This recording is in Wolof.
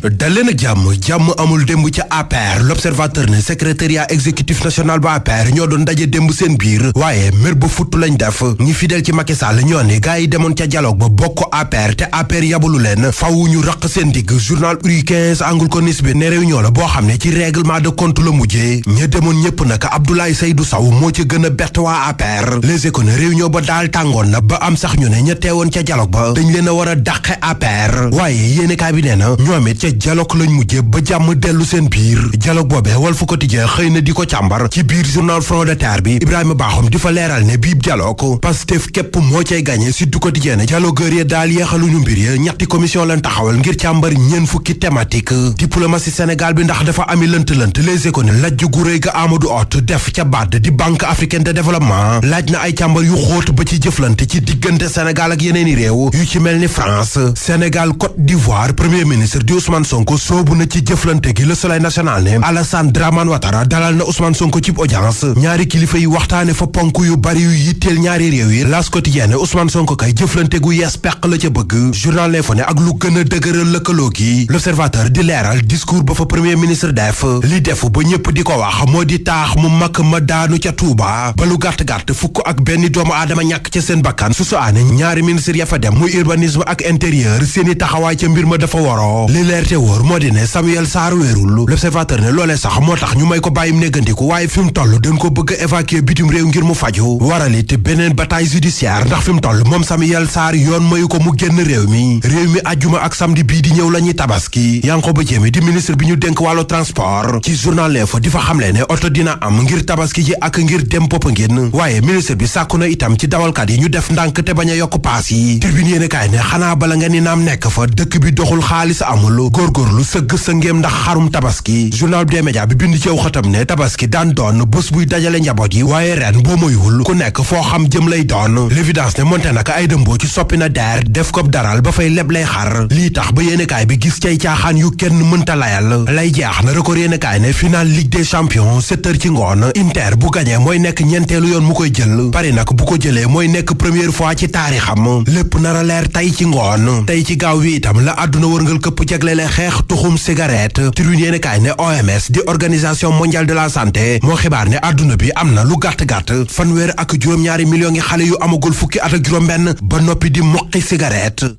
daleen ak jàmm amul démb ca APR l'observateur ne secrétariat exécutif national ba APR ñoo doon daje démb seen biir waaye mer ba futt lañ def ñi fidèle ci Macky Sall ñoo ne gars yi demoon ca dialogue ba bokk APR te APR yabalu leen faw ñu raq seen digg journal Uri 15 angul ko nis bi ne réunion la boo xam ne ci règlement de compte la mujjee ña demoon ñëpp nag Abdoulaye Seydou Sow moo ca gën a bett waa APR Les Échos ne réunion ba daal tàngoon na ba am sax ñu ne ña teewoon ca dialogue ba dañ leen a war a dàqe APR waaye yéenekaay bi nee na ñoom it dialogue lañ mujjee ba jàmm dellu seen biir dialogue boobee Walf Quotidien xëy na di ko càmbar ci biir journal Front de Terre bi Ibrahima Bakhoum di fa leeral ne biib dialogue Pastef képp moo cay gagné Sud Quotidien ne dialogueur ya daal yeexaluñu mbir ya ñetti commission lañ taxawal ngir càmbar ñeen fukki thématique diplomatie Sénégal bi ndax dafa ami lënt-lënt Les Échos ne lajj gu réy ga Amadou Hott def ca BAD di Banque africaine de développement laaj na ay càmbar yu xóot ba ci jëflante ci diggante Sénégal ak yeneeni réew yu ci mel ni France Sénégal Côte d'Ivoire premier ministre di Ousmane Sonko soobu na ci jëflante gi Le Soleil national ne Alassane Dramane Ouattara dalal na Ousmane Sonko ci audience ñaari kilifa yi waxtaane fa ponk yu bari yu yitteel ñaari réew yi L'As Quotidien ne Ousmane Sonko kay jëflante gu yees peq la ca bëgg journal L'Info ne ak lu gën a dëgëral lëkkaloo gi L'Observateur di leeral discours ba fa premier ministre def li def ba ñëpp di ko wax moo di taax mu mag ma daanu ca Touba ba lu gàtt-gàtt fukk ak benn doomu aadama ñàkk ca seen bakkan su aane ñaari ministre ya fa dem muy urbanisme ak intérieur seeni taxawaay ca mbir ma dafa waroo li leer te wóor moo di ne Samuel Sarr wéerul L'Observateur ne loolee sax moo tax ñu may ko bàyyim néggandiku waaye fi mu toll dañ ko bëgg a évacuer bitim réew ngir mu faju warali te beneen bataille judiciaire ndax fi mu toll moom Samuel Sarr yoon mayu ko mu génn réew mi ajjuma ak samedi bii di ñëw la ñuy tabaski Yankhoba Diémé di ministre bi ñu dénk wàllu transport ci journal L'Info di fa xamle ne oto dina am ngir tabaski ji ak ngir dem Popenguine waaye ministre bi sàkku na itam ci dawalkat yi ñu def ndànk te bañ a yokk paas yi Tribune yéene kaay ne xanaa bala nga ni naam nekk fa dëkk bi doxul xaalis amul góorgóorlu sëgg sa ngéem ndax xarum tabaski journal bi des médias bi bind ci aw xatam ne tabaski daan doon bés buy dajale njaboot yi waaye ren boo moywul ku nekk foo xam jëm lay doon l'évidence ne monte naka ay dëmboo ci soppi na der def ko daral ba fay leb lay xar lii tax ba yéenekaay bi gis cay caaxaan yu kenn mënta layal lay jeex na record yéenekaay ne final Ligue des champions 7h ci ngoon Inter bu gañee mooy nekk ñeenteelu yoon mu koy jël Paris nag bu ko jëlee mooy nekk première fois ci taarixam lépp nar a leer tey ci ngoon tey ci gaaw wi itam la àdduna wërngal këpp jaglele xeex tuxum cigarette Tribune yéenekaay ne OMS di organisation mondiale de la santé moo xibaar ne àdduna bi am na lu gàtt-gàtt fanweer ak juróom-ñaari millions yi xale yu amagul fukki at ak juróom-benn ba noppi di moqi cigarette